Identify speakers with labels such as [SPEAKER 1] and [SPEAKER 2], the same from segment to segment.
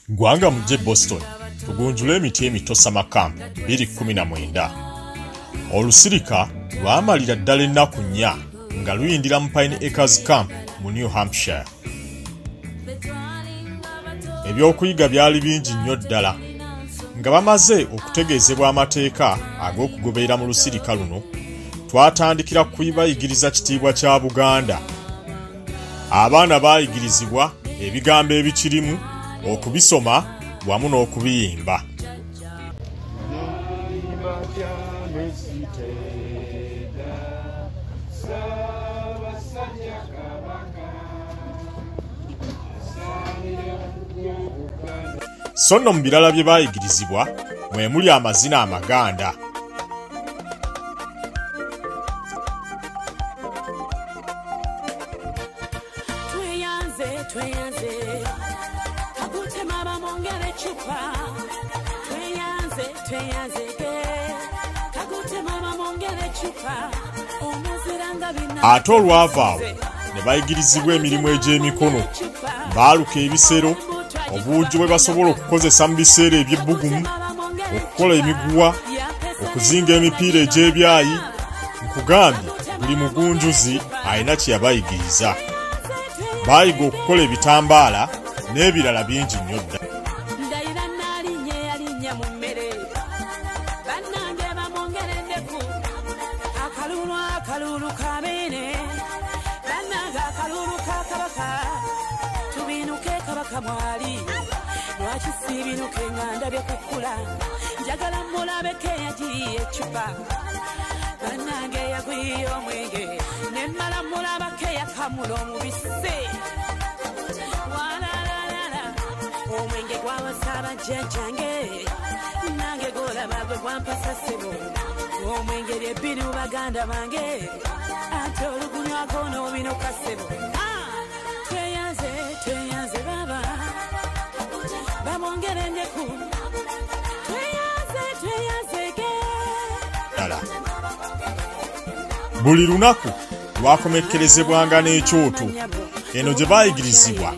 [SPEAKER 1] Ggwanga mujje Boston tugunjule emiti emito Summer Camp 2019. Olusirika lwamalira ddala ennaku 4 nga luyindira mu Pine Acres Camp mu New Hampshire. Ebyokuyiga byali bingi nnyo ddala. Nga bamaze okutegeezebwa amateeka ag'okugoberera mu lusirika luno, twatandikira kubayigiriza kitiibwa kya Buganda. Abaana baayigirizibwa ebigambo ebikirimu, okubisoma wamu n'okubiyimba. So nno mu birala bye baayigirizibwa mwe muli amazina amaganda. Ate olwava awo ne bayigirizibwa emirimu egy'emikono. Baaluka ebisero, obuugi bwe basobola okukozesa mu biseera eby'ebbugumu, okukola emiguwa, okuzinga emipiira egy'ebyayi. Nkugambye buli mugunjuzi alina kye yabayigiriza. Baayiga okukola ebitambaala n'ebirala bingi nnyo ddala. Buli lunaku lwakomekkerezebwanga n'ekyoto, eno gye baayigirizibwa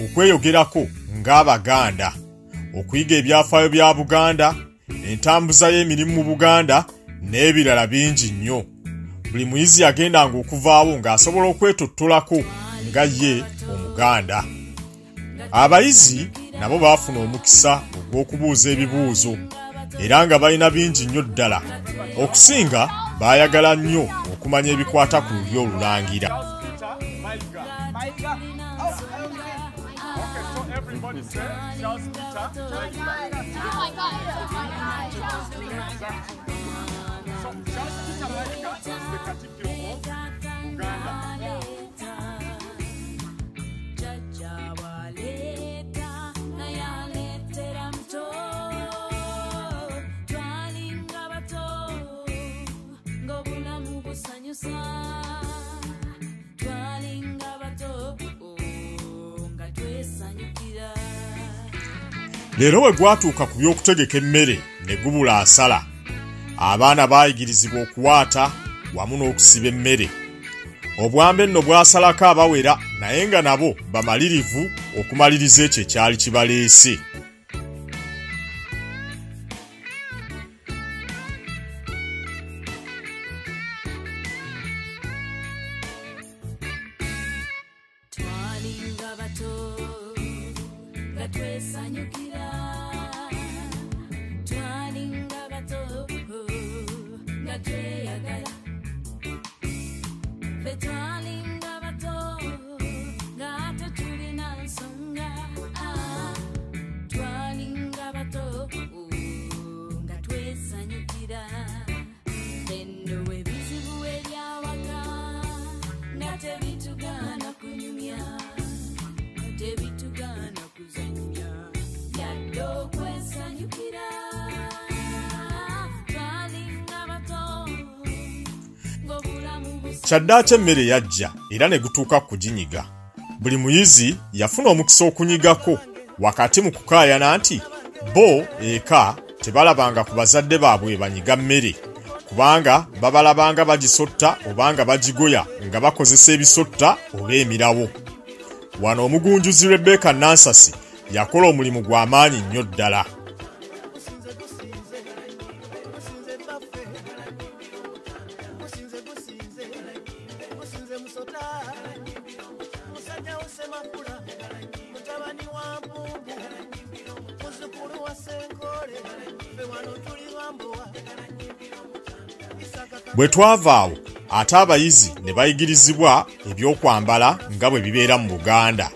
[SPEAKER 1] okweyogerako ng'Abaganda, okuyiga ebyafaayo bya Buganda, entambuza y'emirimu mu Buganda n'ebirala bingi nnyo. Buli muyizi yagendanga okuvaawo ng'asobola okwetottolako nga ye Omuganda. Abayizi nabo baafuna omukisa ogw'okubuuza ebibuuzo era nga balina bingi nnyo ddala. Okusinga baayagala nnyo okumanya ebikwata ku lulyo olulangira. Leero bwe gwatuuka ku by'okutegeka emmere ne gubula asala. Abaana baayigirizibwa okuwaata wamu n'okusiba emmere. Obwambe nno bwasalako abawera naye nga nabo bamalirivu okumaliriza ekyo ekyali kibaleese. Kyaddaaki emmere yajja era ne gutuuka kuginyiga. Buli muyizi yafuna omukisa okunyigako wakati mu kukaayana nti bo eka tebalabanga ku bazadde baabwe banyiga mmere, kubanga babalabanga bagisotta obanga bagigoya nga bakozesa ebisotta oba emirawo. Wano omugunjuzi Rebecca Nansasi Yakola omulimu gwa maanyi nnyo ddala. Bwe twava awo ate abayizi ne bayigirizibwa ebyokwambala nga bwe bibeera mu Buganda.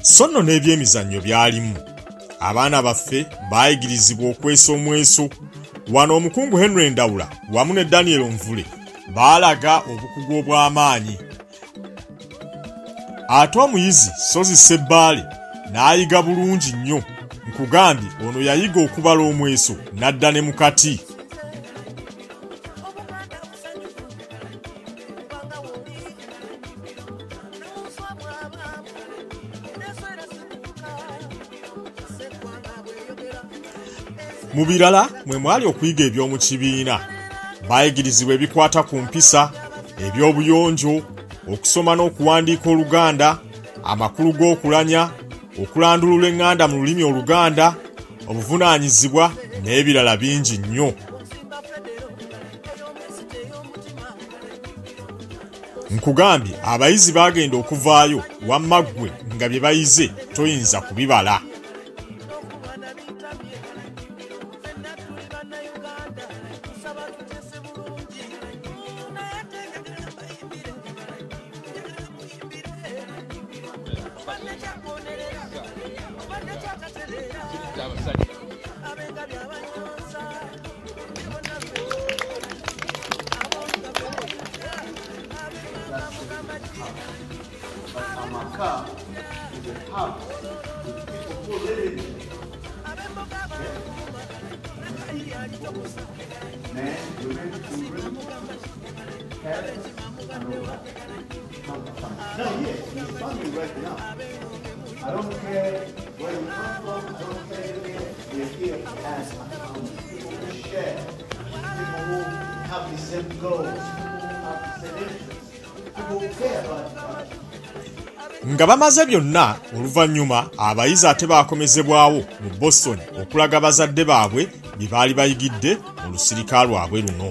[SPEAKER 1] So nno n'ebyemizannyo byalimu. Abaana baffe baayigirizibwa okwesa omweso. Wano omukungu Henry Ndawula wamu ne Daniel Nvule baalaga obukugu obw'amaanyi. Ate omuyizi Sozi Ssebbaale n'ayiga bulungi nnyo. Nkugambye ono yayiga okubala omweso n'adda ne mu kati. Mu birala mwe mwali okuyiga eby'omu kibiina. Baayigirizibwa ebikwata ku mpisa, eby'obuyonjo, okusoma n'okuwandiika Oluganda, amakulu g'okulanya, okulandulula eŋŋanda mu lulimi Oluganda, obuvunaanyizibwa n'ebirala bingi nnyo. Nkugambye abayizi baagenda okuvaayo wamma ggwe nga bye bayize toyinza kubibala. Nga bamaze byonna oluvannyuma abayizi ate baakomezebwawo mu Boston okulaga bazadde baabwe bye baali bayigidde mu lusirika lwabwe luno.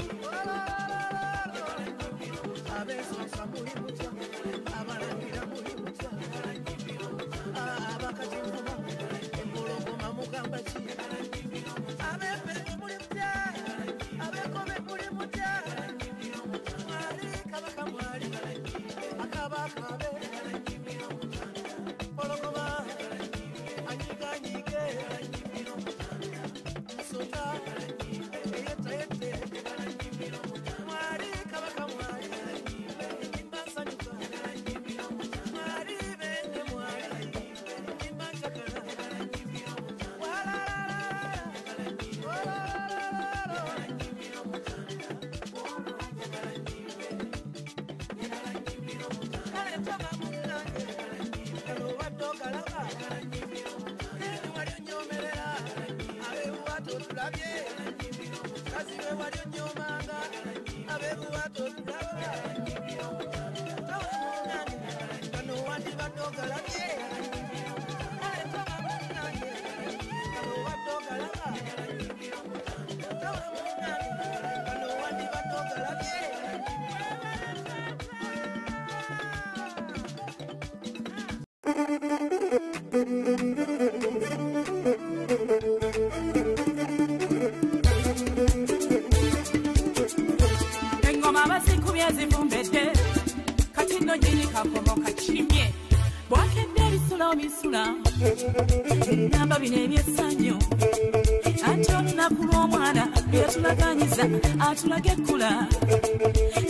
[SPEAKER 2] Yatulaganyiza atulage ekkula.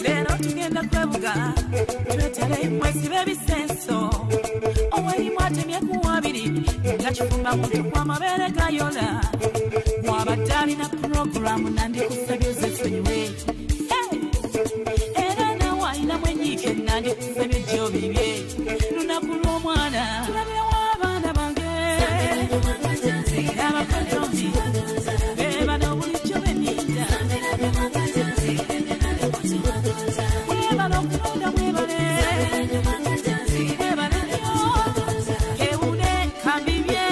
[SPEAKER 2] Leero tugenda kwebuga twetale mwesibe ebisenso. Owerimu atemye ku wabiri nga kifumba muntu kw'amabeere gayola. Bw'abadde alina puroguramu nandikusabye ozesonyiwe. Era naawe alinamu enyiike nandikusabye gy'obibye. Lunaku lw'omwana tulabirewo abaana bange. Abakodomi beebano bulijjo beninda. Mwebale okulonda mwebale. Mwebale nnyo kewune kambibye.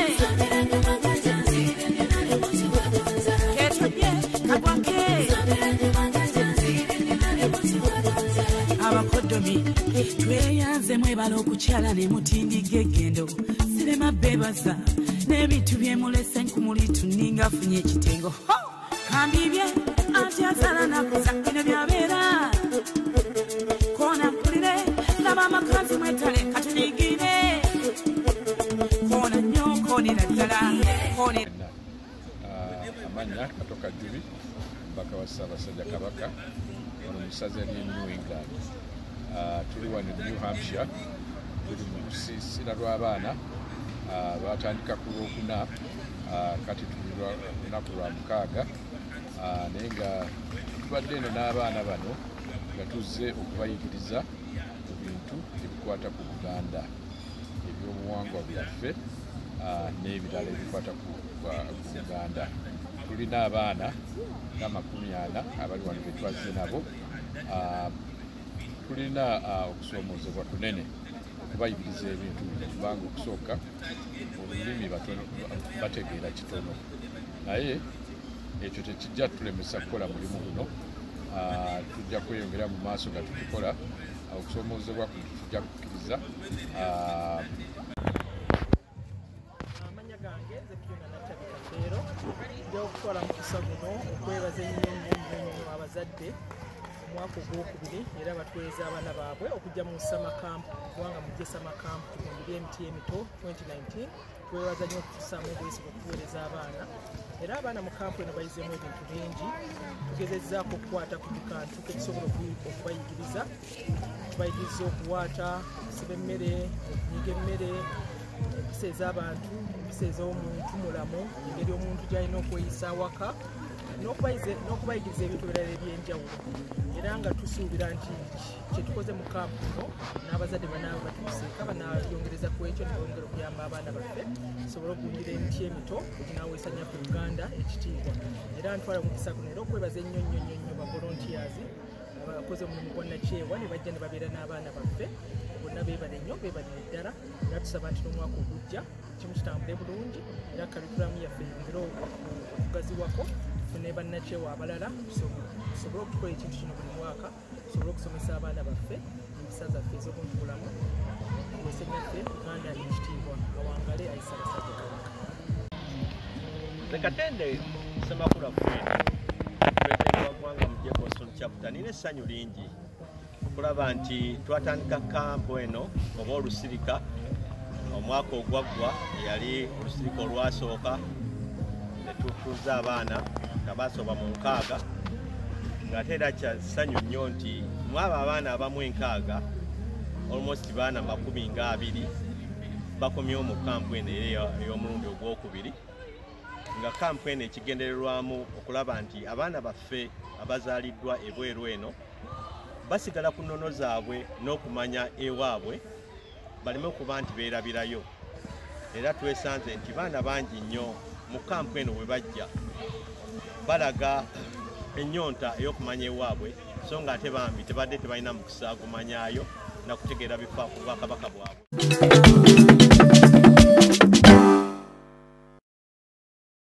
[SPEAKER 2] Ketonye kagwake. Abakodomi tweyanze mwebale okukyala ne mutindiga eggendo. Sirema beebaza n'ebintu bye mulese nkumuli tuninga afunye ekitengo. Kambibye anti azaala nakuza bino byabeera. Koona mpulire laba amakanzu mwetale katunyigire. Koona nnyo koonera ddala koonera.
[SPEAKER 3] Amannya Kato Kajubi, omubaka wa Ssaabasajja Kabaka wano mu ssaza ly'e New England. Tuli wano e New Hampshire, tuli mu lusiisira lw'abaana lwatandika ku Lwokuna, kati tuli lunaku lwa mukaaga, naye nga tubadde eno n'abaana bano nga tuzze okubayigiriza ku bintu ebikwata ku Buganda, ebyobuwangwa byaffe n'ebirala ebikwata ku Buganda. Tulina abaana nga 40 abali wano be twazze nabo. Tulina okusoomoozebwa kunene okubayigiriza ebintu bino kubanga okusooka olulimi bategeera kitono, naye ekyo tekijja tulemesa kukola mulimu guno. Tujja kweyongera mu maaso nga tukikola. Okusoomoozebwa kuno tujja kukkiriza.
[SPEAKER 4] Amannya gange nze Fiona Nattabi Kafeero. Nja okutwala mukisa guno okwebaza ennyo nnyo nnyo abazadde omwaka ogwokubiri era batweza abaana baabwe okujja mu summer camp, kubanga mujje summer camp tugundire emiti emito 2019. Twebaza nnyo okutussaamu obwesige okuweereza abaana, era abaana mu kampu eno bayizeemu ebintu bingi. Tugezezzaako okukwata ku kantu ke tusobola okubayigiriza. Tubayigiriza okuwaata, okusiba emmere, okunyiga emmere, empisa ez'abantu, empisa ez'omuntu mulamu, engeri omuntu gy'alina okweyisa awaka, n'okubayigiriza ebintu ebirala ebyenjawulo. Era nga tusuubira nti kye tukoze mu kampu eno n'abazadde banaaba batuuseeka banaayongereza ku ekyo ne bongera okuyamba abaana baffe tusobole okugunjira emiti emito eginaaweesa nnyaffe Uganda ekitiibwa. Era ntwala omukisa guno era okwebaza ennyo nnyo nnyo nnyo ba volunteers abakoze omulimu gwa nnakyewa ne bajja ne babeera n'abaana baffe bonna. Beebale nnyo, beebalire ddala. Era tusaba nti n'omwaka ogujja kimu kitambule bulungi era curriculum yaffe eyongere okugaziwako tufune bannakyewa abalala tusobole okukola ekintu kino buli mwaka, tusobole okusomesa abaana baffe empisa zaffe ez'obuntu bulamu, tuweese nnyaffe Uganda ekitiibwa. Awangale ayi Ssaabasajja Kabaka.
[SPEAKER 5] Nze Katende Ssemakula Fred, pulezidenti wa Ggwanga mu Jefferson Chapter. Nina essanyu lingi okulaba nti twatandika kampu eno oba olusirika omwaka ogwaggwa, eyali olusirika olwasooka ne tutuuza abaana nga basoba mu 6, ng'ate era kya ssanyu nnyo nti mu abo abaana abamu 6 almost baana 20 bakomyewo mu kampu eno ey'omulundi ogwokubiri, nga kampu eno ekigendererwamu okulaba nti abaana baffe abazaaliddwa ebweru eno basigala ku nnono zaabwe n'okumanya ewaabwe, baleme okuba nti beerabirayo. Era twesanze nti baana bangi nnyo mu kampu eno bwe bajja balaga ennyonta ey'okumanya ewaabwe, so nga ate bambi tebadde tebalina mukisa gumanyaayo na kutegeera bifa ku bwakabaka bwabwe.